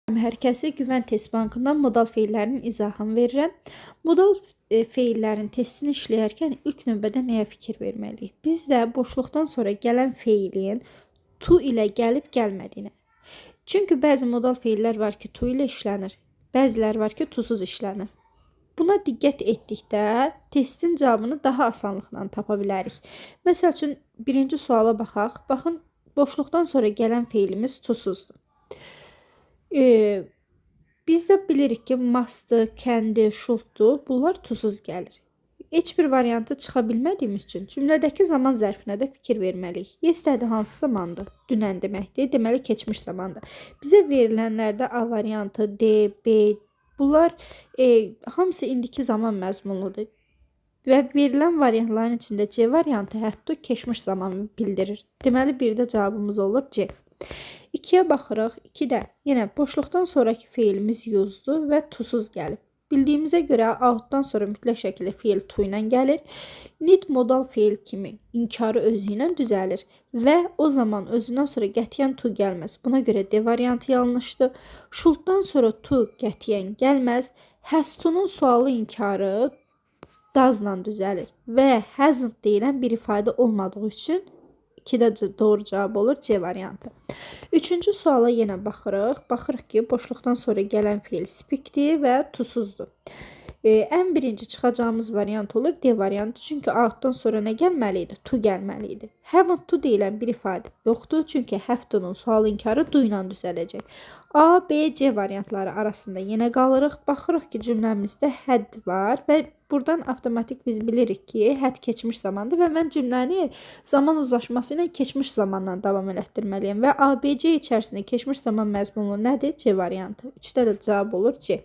Hər kəsi Güvən Test Bankından modal feillərinin izahını verirəm. Modal feillərin testini işləyərkən ilk növbədə nəyə fikir verməliyik? Biz də boşluqdan sonra gələn feilin to ilə gəlib gəlmədiyinə. Çünki bəzi modal feillər var ki, to ilə işlənir. Bəziləri var ki, tosuz işlənir. Buna diqqət etdikdə testin cavabını daha asanlıqla tapa bilərik. Məsəl üçün, birinci suala baxaq. Baxın, boşluqdan sonra gələn feilimiz tosuzdur. Biz də bilirik ki, must-ı, can-di, should-dur. Bunlar tosuz gəlir. Heç bir variantı çıxa bilmədiyimiz üçün cümlədəki zaman zərfinə də fikir verməliyik. Yesterday hansı zamandır? Dünən deməkdir. Deməli, keçmiş zamandır. Bizə verilənlərdə A variantı, D, B, bunlar hamısı indiki zaman məzmunludur. Və verilən variantların içində C variantı hətta keçmiş zaman bildirir. Deməli, birdə cavabımız olur C. 2-yə baxırıq. 2-də yenə boşluqdan sonraki feilimiz use-dur və tosuz gəlib. Bildiyimizə görə out-dan sonra mütləq şəkildə feil to ilə gəlir. Need modal feil kimi inkarı özü ilə düzəlir və o zaman özündən sonra qətiyyən to gəlməz. Buna görə D variantı yanlışdır. Should-dan sonra to qətiyyən gəlməz. Has to-nun sualı inkarı does-la düzəlir və hasn't deyilən bir ifadə olmadığı üçün 2-də doğru cavab olur C variantı. Üçüncü suala yenə baxırıq. Baxırıq ki, boşluqdan sonra gələn feil speak-dir və tosuzdur. Ən birinci çıxacağımız variant olur D variantı. Çünki out-dan sonra nə gəlməli idi? To gəlməli idi. Haven't to deyilən bir ifadə yoxdur. Çünki have to-nun sual inkarı do ilə düzələcək. A, B, C variantları arasında yenə qalırıq. Baxırıq ki, cümləmizdə had var və buradan avtomatik biz bilirik ki, had keçmiş zamandır və mən cümləni zaman uzlaşması ilə keçmiş zamandan davam elətdirməliyəm və A, B, C içərisində keçmiş zaman məzmunlu nədir? C variantı. 3-də də cavab olur C.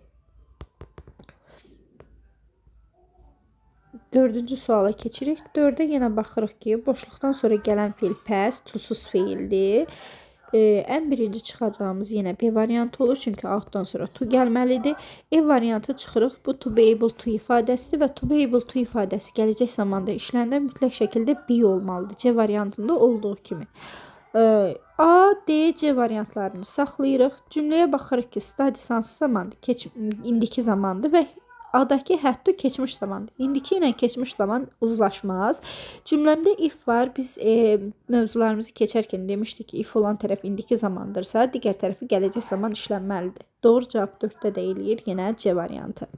Dördüncü suala keçirik. 4-ə yenə baxırıq ki, boşluqdan sonra gələn feil pəs, tosuz feildir. Ən birinci çıxacağımız yenə B variantı olur. Çünki out-dan sonra to gəlməlidir. E variantı çıxırıq. Bu to be able to ifadəsidir və to be able to ifadəsi gələcək zamanda işləndə mütləq şəkildə be olmalıdır. C variantında olduğu kimi. A, D, C variantlarını saxlayırıq. Cümləyə baxırıq ki, study hansı zamandır? İndiki zamandır və A-dakı hətta keçmiş zamandır. İndiki ilə keçmiş zaman uzlaşmaz. Cümləmdə if var. Biz mövzularımızı keçərkən demişdik ki, if olan tərəf indiki zamandırsa, digər tərəfi gələcək zaman işlənməlidir. Doğru cavab 4-də də eləyir yenə C variantı.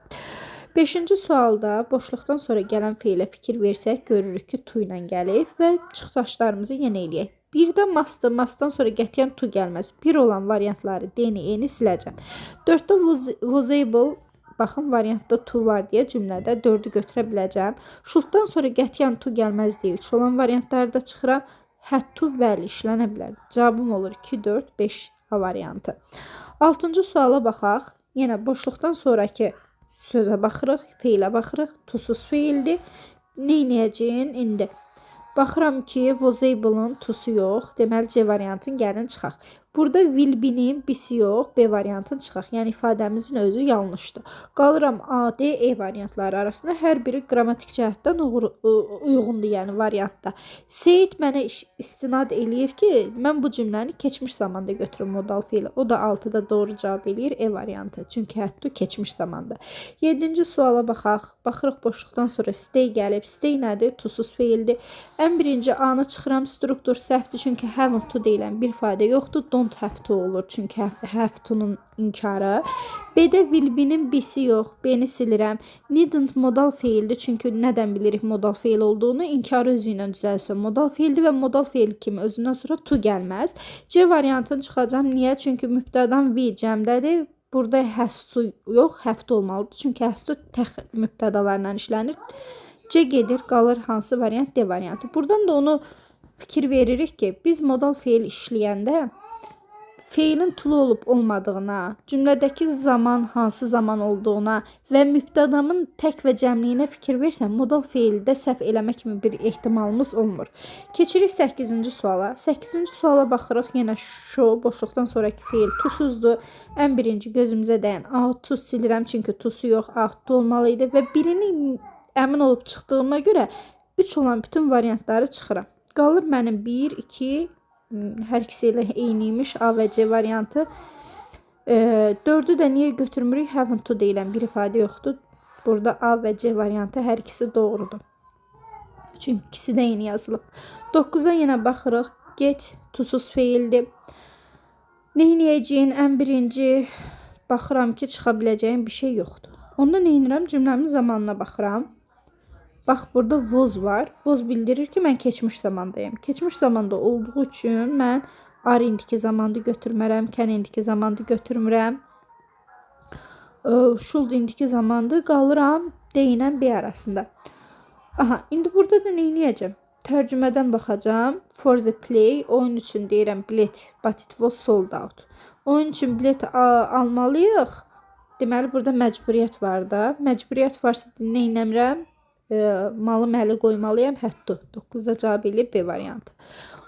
5-ci sualda boşluqdan sonra gələn feilə fikir versək, görürük ki, to ilə gəlib və çıxdaşlarımızı yenə eləyək. 1-də must-ı, must-dan sonra qətiyyən to gəlməz. 1 olan variantları D-ni, E-ni siləcəm. 4-də was able, baxın, variantda to var deyə cümlədə 4-ü götürə biləcəm. Should-dan sonra qətiyyən to gəlməz deyə 3 olan variantları da çıxıram. Had to, bəli, işlənə bilər. Cavabım olur 2, 4, 5 A variantı. 6-cı suala baxaq. Yenə boşluqdan sonraki sözə baxırıq, feilə baxırıq. Tosuz feildir. Nə edəcəyik indi? Baxıram ki, was able-ın tosu yox. Deməli, C variantını gəlin çıxaq. Burada will be-nin be-si yox, B variantını çıxaq. Yəni, ifadəmizin özü yanlışdır. Qalıram A, D, E variantları arasında. Hər biri qrammatik cəhətdən uyğundur, yəni variantda. Said mənə istinad eləyir ki, mən bu cümləni keçmiş zamanda götürüm modal feili. O da 6-da doğru cavab eləyir E variantı. Çünki hətta keçmiş zamanda. 7-ci suala baxaq. Baxırıq, boşluqdan sonra stay gəlib. Stay nədir? Tosuz feildir. Ən birinci A-nı çıxıram. Struktur səhvdir. Çünki haven't to deyilən bir ifadə yoxdur. Don't have to olur. Çünki have to-nun inkarı. B-də will be-nin be-si yox. B-ni silirəm. Needn't modal feildir. Çünki nədən bilirik modal feil olduğunu? İnkarı özü ilə düzəlsə modal feildir və modal feil kimi özündən sonra to gəlməz. C variantını çıxacağam. Niyə? Çünki mübtədan we cəmdədir. Burada has to yox, have to olmalıdır. Çünki has to tək mübtədalarla işlənir. C gedir, qalır hansı variant? D variantı. Buradan da onu fikir veririk ki, biz modal feil işləyəndə feilin tulu olub olmadığına, cümlədəki zaman hansı zaman olduğuna və mübtədamın tək və cəmliyinə fikir versəm, modal feildə səhv eləmə kimi bir ehtimalımız olmur. Keçirik 8-ci suala. 8-ci suala baxırıq. Yenə show boşluqdan sonraki feil tosuzdur. Ən birinci gözümüzə dəyən out to silirəm, çünki tosu yox, out to olmalı idi və birini əmin olub çıxdığıma görə 3 olan bütün variantları çıxıram. Qalır mənim 1, 2, hər ikisi ilə eyni imiş A və C variantı. 4-ü də niyə götürmürük? Haven't to deyilən bir ifadə yoxdur. Burada A və C variantı hər ikisi doğrudur. Çünki ikisi də eyni yazılıb. 9-a yenə baxırıq. Get to-suz feildir. Nə edəcəyim? Ən birinci baxıram ki, çıxa biləcəyim bir şey yoxdur. Onda nə edirəm? Cümləmin zamanına baxıram. Bax, burada was var. Was bildirir ki, mən keçmiş zamandayım. Keçmiş zamanda olduğu üçün mən are indiki zamanda götürmərəm, can indiki zamanda götürmürəm. Should indiki zamanda, qalıram D ilə B arasında. Aha, indi burada da nə edəcəm? Tərcümədən baxacağam. For the play, oyun üçün deyirəm bilet, but it was sold out. Oyun üçün bilet almalıyıq. Deməli, burada məcburiyyət var da. Məcburiyyət varsa nə etməliyəm? Malı məli qoymalıyam. Had to. 9-da cavab eləyir B variantı.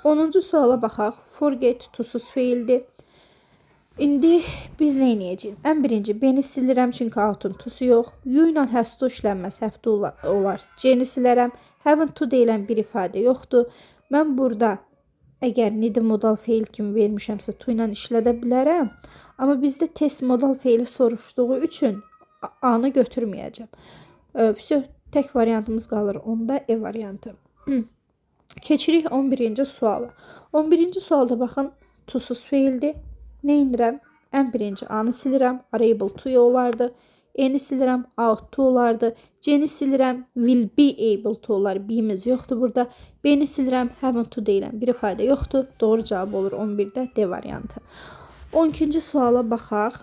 10-cu suala baxaq. Forget to-suz feildir. İndi biz nə edəcəyik? Ən birinci B-ni silirəm, çünki out'un to-su yox. You ilə has to işlənməz, have to olar. C-ni silərəm. Haven't to deyilən bir ifadə yoxdur. Mən burada əgər need modal feil kimi vermişəmsə, to ilə işlədə bilərəm. Amma bizdə test modal feili soruşduğu üçün A-nı götürməyəcəm. Vəsə, tək variantımız qalır. Onda E variantı. Keçirik 11-ci suala. 11-ci sualda baxın, to-suz feildir. Nə edirəm? Ən birinci A-nı silirəm. Are able to olardı. E-ni silirəm. Ought to olardı. C-ni silirəm. Will be able to olar. Be-miz yoxdur burada. B-ni silirəm. Haven't to deyilən bir ifadə yoxdur. Doğru cavab olur 11-də D variantı. 12-ci suala baxaq.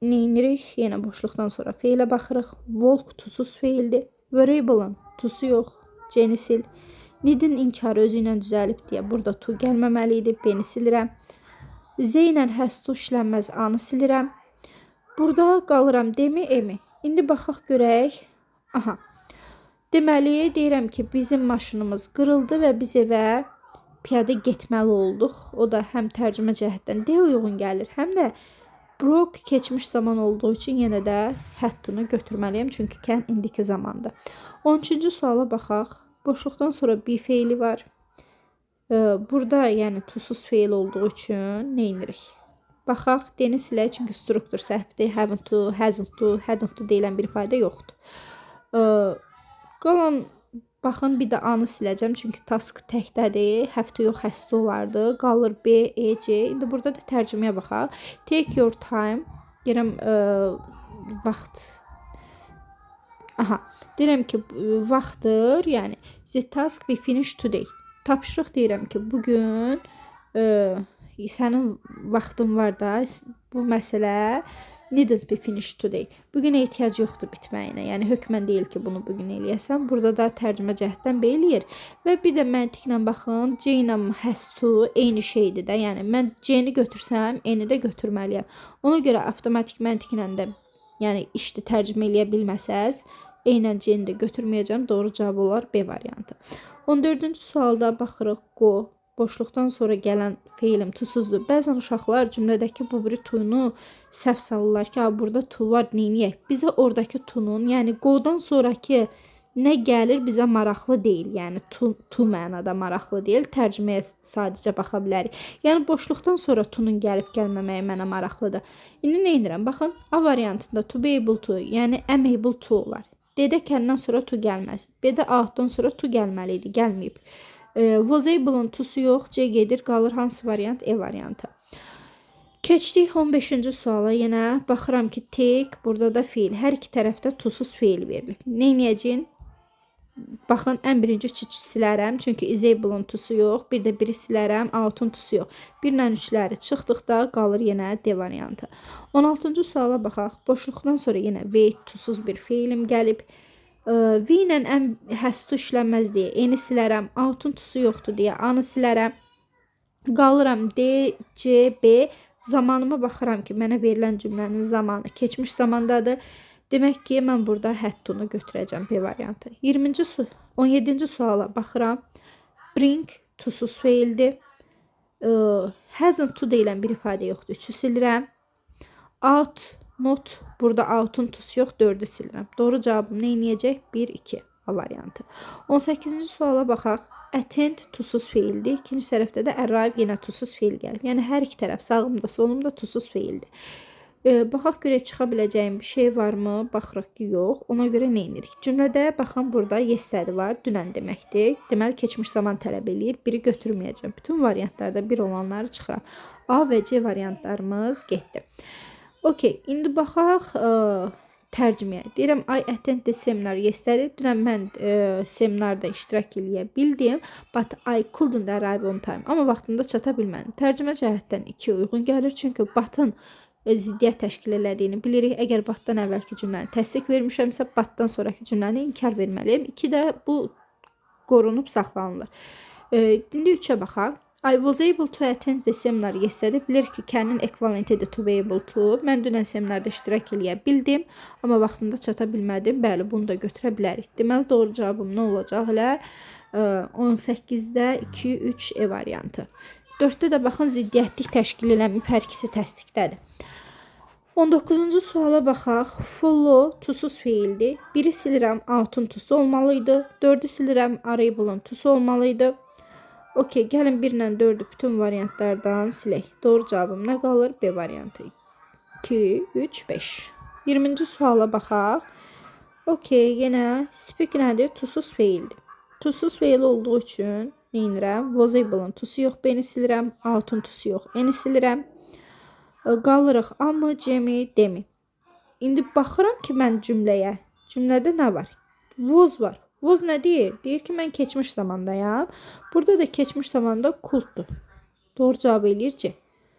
Nə edirik? Yenə boşluqdan sonra feilə baxırıq. Walk to-suz feildir. Were able-ın to-su yox. C-ni sil. Need-in inkarı özü ilə düzəlib deyə burada to gəlməməli idi. B-ni silirəm. Z ilə has to işlənməz, A-nı silirəm. Burada qalıram D-mi, E-mi? İndi baxaq görək. Aha. Deməli, deyirəm ki, bizim maşınımız qırıldı və biz evə piyada getməli olduq. O da həm tərcümə cəhətdən D uyğun gəlir, həm də broke keçmiş zaman olduğu üçün yenə də had to-nu götürməliyəm. Çünki can indiki zamandır. 13-cü suala baxaq. Boşluqdan sonra be feili var. Burada yəni to-suz feil olduğu üçün nə edirik? Baxaq, D-ni silək, çünki struktur səhvdir. Haven't to, hasn't to, hadn't to deyilən bir ifadə yoxdur. Qalan baxın, bir də A-nı siləcəm, çünki task təkdədir. Have to yox, has to olardı. Qalır B, E, C. İndi burada da tərcüməyə baxaq. Take your time. Deyirəm vaxt. Aha. Deyirəm ki, vaxtdır. Yəni the task be finished today. Tapşırıq deyirəm ki, bu gün sənin vaxtın var da, bu məsələ needn't be finished today. Bu gün ehtiyac yoxdur bitməyinə. Yəni hökmən deyil ki, bunu bu gün eləyəsən. Burada da tərcümə cəhətdən B eləyir. Və bir də məntiqlə baxın, C ilə has to eyni şeydir də. Yəni mən C-ni götürsəm, E-ni də götürməliyəm. Ona görə avtomatik məntiqlə də, yəni işdi tərcümə eləyə bilməsəz, E ilə C-ni də götürməyəcəm. Doğru cavab olar B variantı. 14-cü sualda baxırıq, go boşluqdan sonra gələn feilim to-suzdur. Bəzən uşaqlar cümlədəki bu biri to-nu səhv salırlar ki, burada to var, neyniyək? Bizə oradakı to-nun, yəni go-dan sonrakı nə gəlir bizə maraqlı deyil. Yəni to mənada maraqlı deyil. Tərcüməyə sadəcə baxa bilərik. Yəni boşluqdan sonra to-nun gəlib gəlməməyi mənə maraqlıdır. İndi nə edirəm? Baxın, A variantında to be able to, yəni am able to olar. D-də can-dan sonra to gəlməz. B-də ought-dan sonra to gəlməli idi, gəlməyib. Was able-ın to-su yox, C gedir, qalır hansı variant? E variantı. Keçdik 15-ci suala. Yenə baxıram ki, take, burada da feil. Hər iki tərəfdə to-suz feil verilib. Nə edəcəyim? Baxın, ən birinci üçü silərəm. Çünki is able-ın to-su yox. Bir də biri silərəm. Ought-un to-su yox. 1 ilə 3-ləri çıxdıqda qalır yenə D variantı. 16-cı suala baxaq. Boşluqdan sonra yenə wait to-suz bir feilim gəlib. V ilə am has to işlənməz deyə E-ni silərəm. Ought-un to-su yoxdur deyə A-nı silərəm. Qalıram D, C, B. Zamanıma baxıram ki, mənə verilən cümlənin zamanı keçmiş zamandadır. Demək ki, mən burada had to-nu götürəcəm, B variantı. 20-ci su 17-ci suala baxıram. Bring to-suz feildir. Hasn't to deyilən bir ifadə yoxdur. 3-ü silirəm. Ought not, burada ought-un to-su yox, 4-ü silirəm. Doğru cavabım nə eləyəcək? 1, 2 A variantı. 18-ci suala baxaq. Attend to-suz feildir. İkinci tərəfdə də arrive yenə to-suz feil gəlir. Yəni hər iki tərəf, sağımda, solumda to-suz feildir. Baxaq görək çıxa biləcəyim bir şey varmı? Baxırıq ki, yox. Ona görə nə edirik? Cümlədə baxın, burada yesterday var, dünən deməkdir. Deməli keçmiş zaman tələb eləyir. Biri götürməyəcəm. Bütün variantlarda bir olanları çıxıram. A və C variantlarımız getdi. Okey, indi baxaq tərcüməyə. Deyirəm I attend the seminar yesterday. Dünən mən seminarda iştirak eləyə bildim, but I couldn't arrive on time. Amma vaxtında çata bilmədim. Tərcümə cəhətdən 2 uyğun gəlir, çünki but-ın ziddiyyət təşkil elədiyini bilirik. Əgər but-dan əvvəlki cümləni təsdiq vermişəmsə, but-dan sonrakı cümləni inkar verməliyəm. 2 də bu qorunub saxlanılır. İndi 3-ə baxaq. I was able to attend the seminar yesterday. Bilirik ki, can-in ekvivalentidir to be able to. Mən dünən seminarda iştirak eləyə bildim, amma vaxtında çata bilmədim. Bəli, bunu da götürə bilərik. Deməli, doğru cavabım nə olacaq? Elə 18-də 2, 3, E variantı. 4-də də baxın, ziddiyyətlik təşkil eləməyib, hər ikisi təsdiqdədir. 19-cu suala baxaq. Follow to-suz feildir. Biri silirəm, out-un to-su olmalıydı. 4-ü silirəm, are able-ın to-su olmalıydı. Okey, gəlin 1 ilə 4-ü bütün variantlardan silək. Doğru cavabım nə qalır? B variantı. 2, 3, 5. 20-ci suala baxaq. Okey, yenə speak nədir? To-suz feildir. To-suz feil olduğu üçün nə edirəm? Was able-ın to-su yox, B-ni silirəm. Out-un to-su yox, E-ni silirəm. Qalırıq A mı, C mi, D mi? İndi baxıram ki, mən cümləyə. Cümlədə nə var? Was var. Was nə deyir? Deyir ki, mən keçmiş zamandayam. Burada da keçmiş zamanda could-dur. Doğru cavab eləyir C.